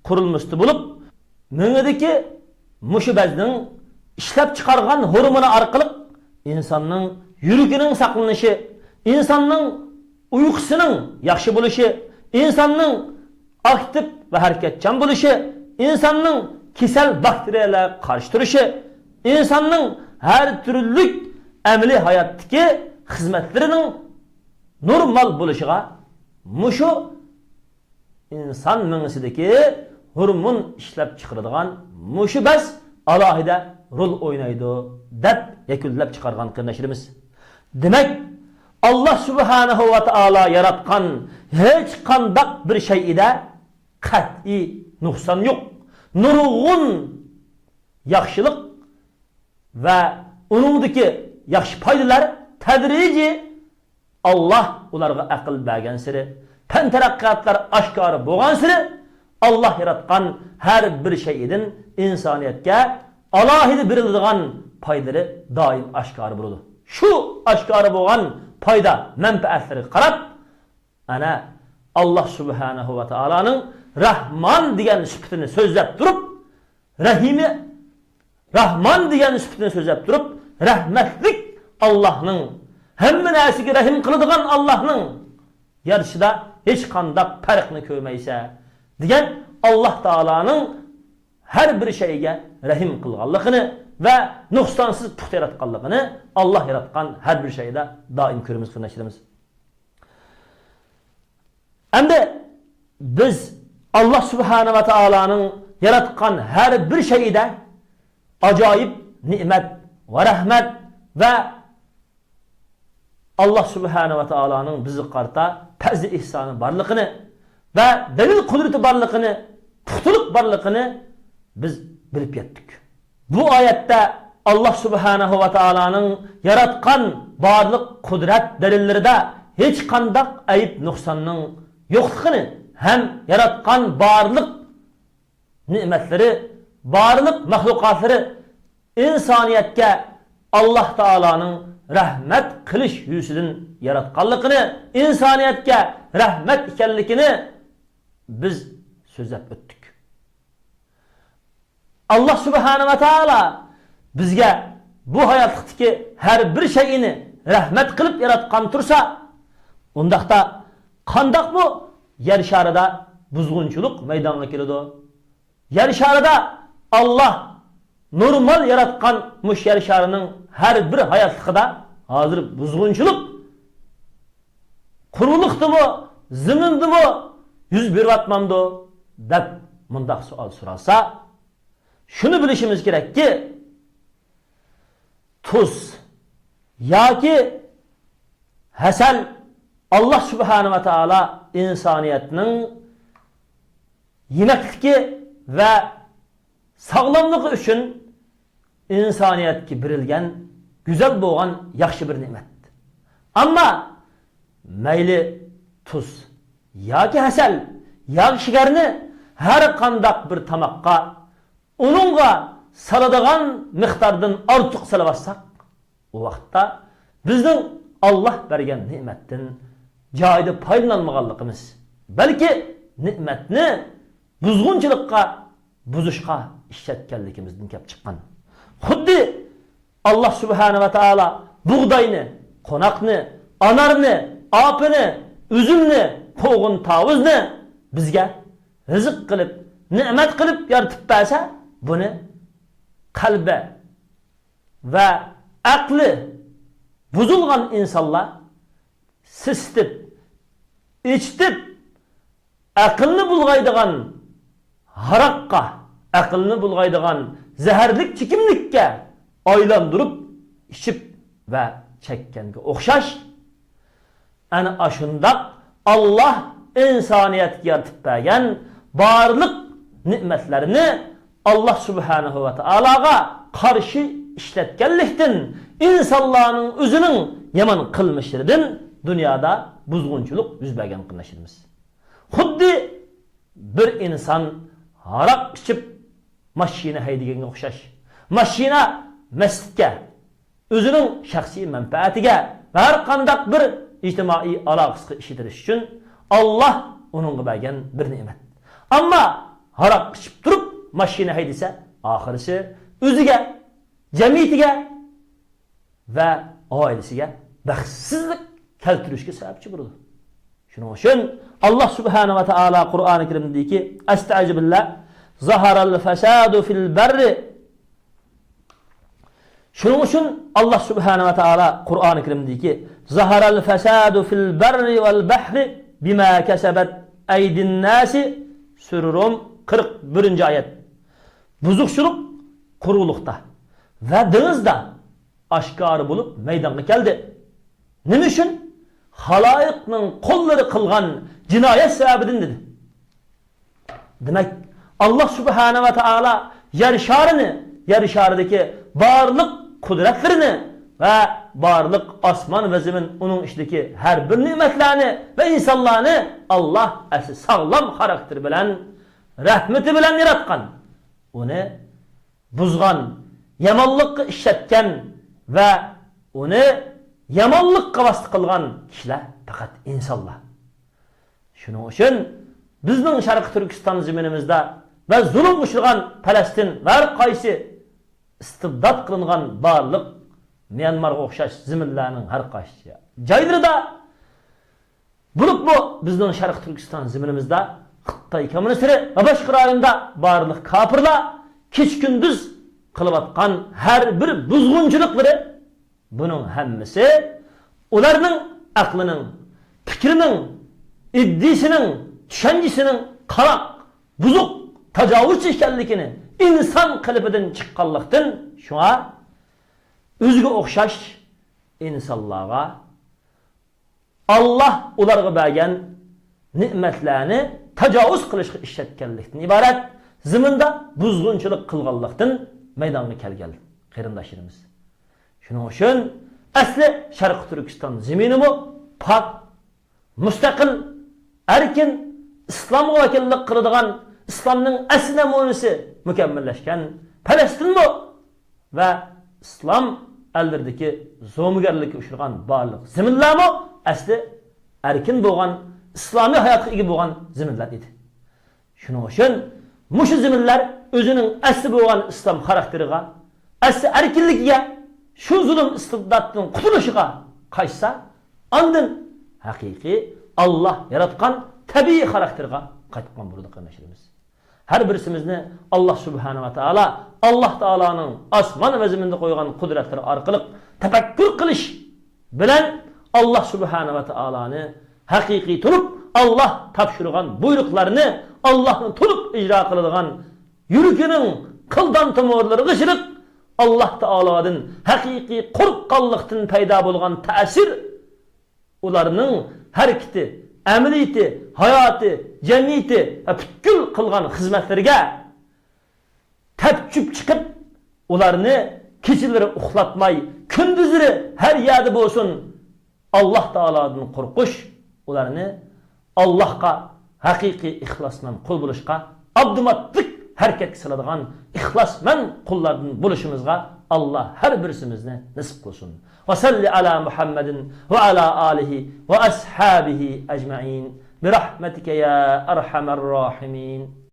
قۇرۇلمىسىدا بولۇپ، مېڭىدىكى مۇشۇ بەزنىڭ ئىشلەپ چىقارغان ھورمونى ئارقىلىق ئىنساننىڭ يۈرىكىنىڭ ساقلىنىشى، ئىنساننىڭ ئۇيقۇسىنىڭ ياخشى بولۇشى، ئىنساننىڭ ئاكتىپ ۋە ھەرىكەتچان بولۇشى، ئىنساننىڭ كېسەل باكتېرىيەلەرگە قارشى تۇرۇشى، ئىنساننىڭ ھەر تۈرلۈك ئەمەلىي ھاياتتىكى خىزمەتلىرىنىڭ نورمال بولۇشىغا مۇشۇ ئىنسان مېڭىسىدىكى ھورمون ئىشلەپ چىقىرىدىغان مۇشۇ بەز ئالاھىدە رول ئوينايدۇ، دەپ يەكۈنلەپ چىقارغان قېرىنداشلىرىمىز. دېمەك، ئاللاھ سۇبھانەھۇ ۋە تائالا ياراتقان ھېچقانداق بىر شەيئىدە قەتئىي نۇقسان يوق. نۇرغۇن ياخشىلىق ۋە ئۇنىڭدىكى ياخشى پايدىلار تەدرىجىي ئاللاھ ئۇلارغا ئەقىل بەرگەنسېرى، پەن تەرەققىياتلار ئاشكارا بولغانسېرى، ئاللاھ ياراتقان ھەر بىر شەيئىدىن ئىنسانىيەتكە ئالاھىدە بېرىلىدىغان پايدىلىرى دائىم ئاشكارا بولىدۇ. شۇ ئاشكارا بولغان پايدا مەنپەئەتلىرىگە قاراپ، ئەنە، ئاللاھ سۇبھانەھۇ ۋە تائالانىڭ رەھمان دېگەن سۈپىتىنى سۆزلەپ تۇرۇپ، رەھىمى، رەھمان دېگەن سۈپىتىنى سۆزلەپ تۇرۇپ، رەھمەتلىك ئاللاھنىڭ، ھەممە نەرسىگە رەھىم قىلىدىغان ئاللاھنىڭ يارىتىشىدا ھېچقانداق پەرقنى كۆرمەيسەن دېگەن، ئاللاھ تائالانىڭ ھەر بىر شەيگە رەھىم قىلغانلىقىنى ۋە نۇقسانسىز پۇختا ياراتقانلىقىنى، ئاللاھ ياراتقان ھەر بىر شەيدە دائىم كۆرىمىز، قېرىنداشلىرىمىز. ئەمدى بىز ئاللاھ سۇبھانە ۋە تائالانىڭ ياراتقان ھەر بىر شەيئىدە ئاجايىپ نېمەت ۋە رەھمەت ۋە ئاللاھ سۇبھانە ۋە تائالانىڭ بىزگە قارىتا پەزلى ئېھسانى بارلىقىنى ۋە دەلىل قۇدرىتى بارلىقىنى، پۇختىلىق بارلىقىنى بىز بىلىپ يەتتۇق. بۇ ئايەتتە ئاللاھ سۇبھانەھۇ ۋە تائالانىڭ ياراتقان بارلىق قۇدرەت دەلىللىرىدە ھېچقانداق ئەيىب نۇقساننىڭ يوقلۇقىنى ھەم ياراتقان بارلىق نېمەتلىرى، بارلىق مەخلۇقاتلىرى ئىنسانىيەتكە ئاللاھ تائالانىڭ رەھمەت قىلىش يۈزىسىدىن ياراتقانلىقىنى، ئىنسانىيەتكە رەھمەت ئىكەنلىكىنى بىز سۆزلەپ ئۆتتۇق. ئاللاھ سۇبھانە ۋە تائالا بىزگە بۇ ھاياتلىقتىكى ھەر بىر شەيئىنى رەھمەت قىلىپ ياراتقان تۇرسا، ئۇنداقتا قانداقمۇ يەر شارىدا بۇزغۇنچىلىق مەيدانغا كېلىدۇ؟ يەر شارىدا ئاللاھ نورمال ياراتقان مۇشۇ يەر شارىنىڭ ھەر بىر ھاياتلىقىدا ھازىر بۇزغۇنچىلىق قۇرۇلۇقتىمۇ، زېمىندىمۇ يۈز بېرىۋاتمامدۇ دەپ مۇنداق سوئال سورالسا، شۇنى بىلىشىمىز كېرەككى، تۇز ياكى ھەسەل ئاللاھ سۇبھانە ۋە تائالا ئىنسانىيەتنىڭ يېمەكلىكى ۋە ساغلاملىقى ئۈچۈن ئىنسانىيەتكە بېرىلگەن گۈزەل بولغان ياخشى بىر نېمەت. ئەمما مەيلى تۇز ياكى ھەسەل ياكى شېكەرنى ھەر قانداق بىر تاماققا ئۇنىڭغا سالىدىغان مىقداردىن ئارتۇق سېلىۋاتساق، ئۇ ۋاقىتتا بىزنىڭ ئاللاھ بەرگەن نېمەتتىن جايىدا پايدىلانمىغانلىقىمىز، بەلكى نېمەتنى بۇزغۇنچىلىققا، بۇزۇشقا ئىشلەتكەنلىكىمىزدىن كەپ چىققان. خۇددى ئاللاھ سۇبھانە ۋە تائالا بۇغداينى، قوناقنى، ئانارنى، ئاپىنى، ئۈزۈمنى، قوغۇن-تاۋۇزنى بىزگە رىزىق قىلىپ، نېمەت قىلىپ يارىتىپ بەرسە، بۇنى قەلبى ۋە ئەقلى بۇزۇلغان ئىنسانلار سېسىتىپ، ئېچىتىپ، ئەقىلنى بۇلغايدىغان ھاراققا، ئەقىلنى بۇلغايدىغان زەھەرلىك چېكىملىككە ئايلاندۇرۇپ ئىچىپ ۋە چەككەنگە ئوخشاش، ئەنە ئاشۇنداق ئاللاھ ئىنسانىيەتكە يارىتىپ بەرگەن بارلىق نېمەتلەرنى ئاللاھ سۇبھانەھۇ ۋە تائالاغا قارشى ئىشلەتكەنلىكتىن، ئىنسانلارنىڭ ئۆزىنىڭ يامان قىلمىشلىرىدىن دۇنيادا بۇزغۇنچىلىق يۈز بەرگەن، قېرىنداشلىرىمىز. خۇددى بىر ئىنسان ھاراق ئىچىپ ماشىنا ھەيدىگەنگە ئوخشاش. ماشىنا مەسچىتكە، ئۆزىنىڭ شەخسىي مەنپەئەتىگە ۋە ھەر قانداق بىر ئىجتىمائىي ئالاقىسىغا ئىشلىتىلىش ئۈچۈن ئاللاھ ئۇنىڭغا بەرگەن بىر نېمەت. ئەمما ھاراق ئىچىپ تۇرۇپ ماشىنا ھەيدىسە، ئاخىرسى ئۆزىگە، جەمئىيىتىگە ۋە ئائىلىسىگە بەختسىزلىك كەلتۈرۈشكە سەۋەبچى بولىدۇ. شۇنىڭ ئۈچۈن ئاللاھ سۇبھانەھۇ ۋە تائالا قۇرئانى كەرىمدىكى، ئەستەئىزۇبىللا، زەھەرەل فەسادۇ فىل بەررى. شۇنىڭ ئۈچۈن ئاللاھ سۇبھانەھۇ ۋە تائالا قۇرئانى كەرىمدىكى، زەھەرەل فەسادۇ فىل بەررى ۋەل بەھرى بىما كەسەبەت ئەيدىن ناسى، سۈرە رۇم، قىرىق بىرىنچى ئايەت. بۇزۇقچىلىق قۇرۇقلۇقتا ۋە دېڭىزدا ئاشكارا بولۇپ مەيدانغا كەلدى. نېمە ئۈچۈن؟ خالايىقنىڭ قوللىرى قىلغان جىنايەت سەۋەبىدىن، دېدى. دېمەك، ئاللاھ سۇبھانە ۋە تائالا يەر شارىنى، يەر شارىدىكى بارلىق قۇدرەتلىرىنى ۋە بارلىق ئاسمان ۋە زېمىن، ئۇنىڭ ئىچىدىكى ھەر بىر نېمەتلەرنى ۋە ئىنسانلارنى ئاللاھ ئەسلى ساغلام خاراكتېر بىلەن، رەھمىتى بىلەن ياراتقان. ئۇنى بۇزغان، يامانلىققا ئىشلەتكەن ۋە ئۇنى يامانلىققا ۋاسىتە قىلغان كىشىلەر پەقەت ئىنسانلار. شۇنىڭ ئۈچۈن بىزنىڭ شەرقىي تۈركىستان زېمىنىمىزدا ۋە زۇلۇمغا ئۇچرىغان پەلەستىن ۋە ھەر قايسى ئىستىبدات قىلىنغان بارلىق ميانمارغا ئوخشاش زېمىنلەرنىڭ ھەر قايسى جايلىرىدا، بولۇپمۇ بىزنىڭ شەرقىي تۈركىستان زېمىنىمىزدا خىتاي كوممۇنىستلىرى ۋە باشقا رايوندا بارلىق كاپىرلار كېچە-كۈندۈز قىلىۋاتقان ھەر بىر بۇزغۇنچىلىقلىرى، بۇنىڭ ھەممىسى ئۇلارنىڭ ئەقلىنىڭ، پىكرىنىڭ، ئىدىيىسىنىڭ، چۈشەنچىسىنىڭ قالاق، بۇزۇق، تاجاۋۇزچى ئىكەنلىكىنى، ئىنسان قېلىپىدىن چىققانلىقتىن، شۇڭا ئۆزىگە ئوخشاش ئىنسانلارغا ئاللاھ ئۇلارغا بەرگەن نېمەتلەرنى تاجاۋۇز قىلىشقا ئىشلەتكەنلىكتىن ئىبارەت زېمىندا بۇزغۇنچىلىق قىلغانلىقتىن مەيدانغا كەلگەن، قېرىنداشلىرىمىز. شۇنىڭ ئۈچۈن ئەسلى شەرقىي تۈركىستان زېمىنىمۇ پاك، مۇستەقىل، ئەركىن، ئىسلامغا ۋەكىللىك قىلىدىغان، ئىسلامنىڭ ئەسلى نەمۇنىسى مۇكەممەللەشكەن پەلەستىنمۇ ۋە ئىسلام ئەللىرىدىكى زومىگەرلىككە ئۇچرىغان بارلىق زېمىنلارمۇ ئەسلى ئەركىن بولغان، ئىسلامىي ھاياتقا ئىگە بولغان زېمىنلار ئىدى. شۇنىڭ ئۈچۈن مۇشۇ زېمىنلار ئۆزىنىڭ ئەسلى بولغان ئىسلام خاراكتېرىغا، ئەسلى ئەركىنلىكىگە، شۇ زۇلۇم ئىستىبداتتىن قۇتۇلۇشىغا قايتسا، ئاندىن ھەقىقىي ئاللاھ ياراتقان تەبىئىي خاراكتېرىغا قايتقان بولىدۇ، قېرىنداشلىرىمىز. ھەر بىرسىمىزنى ئاللاھ سۇبھانە ۋە تائالا، ئاللاھ تائالانىڭ ئاسمان ۋە زېمىندا قويغان قۇدرەتلىرى ئارقىلىق تەپەككۇر قىلىش بىلەن، ئاللاھ سۇبھانە ۋە تائالانى ھەقىقىي تونۇپ، ئاللاھ تاپشۇرغان بۇيرۇقلارنى، ئاللاھنى تونۇپ ئىجرا قىلىدىغان، يۈرىكىنىڭ قىلدان تومۇرلىرىغا ئىشىنىپ، ئاللاھ تائالادىن ھەقىقىي قورققانلىقتىن پەيدا بولغان تەسىر، ئۇلارنىڭ ھەرىكىتى، ئەمەلىيىتى، ھاياتى، جەمئىيىتى ۋە پۈتكۈل قىلغان خىزمەتلىرىگە تەپچۈپ چىقىپ، ئۇلارنى كېچىلىرى ئۇخلاتماي، كۈندۈزلىرى ھەر يەردە بولسۇن، ئاللاھ تائالادىن قورقۇش، ئۇلارنى ئاللاھقا ھەقىقىي ئىخلاسمەن قۇل بولۇشقا ئاپتوماتىك ھەرىكەتكە سالىدىغان ئىخلاسمەن قۇللاردىن بولۇشىمىزغا ئاللاھ ھەر بىرسىمىزنى نېسىپ قىلسۇن. ۋە سەللى ئالا مۇھەممەدىن ۋە ئالا ئالىھى ۋە ئەسھابىھى ئەجمەئىن. بىرەھمەتىكە يا ئەرھەمەر راھىمىن.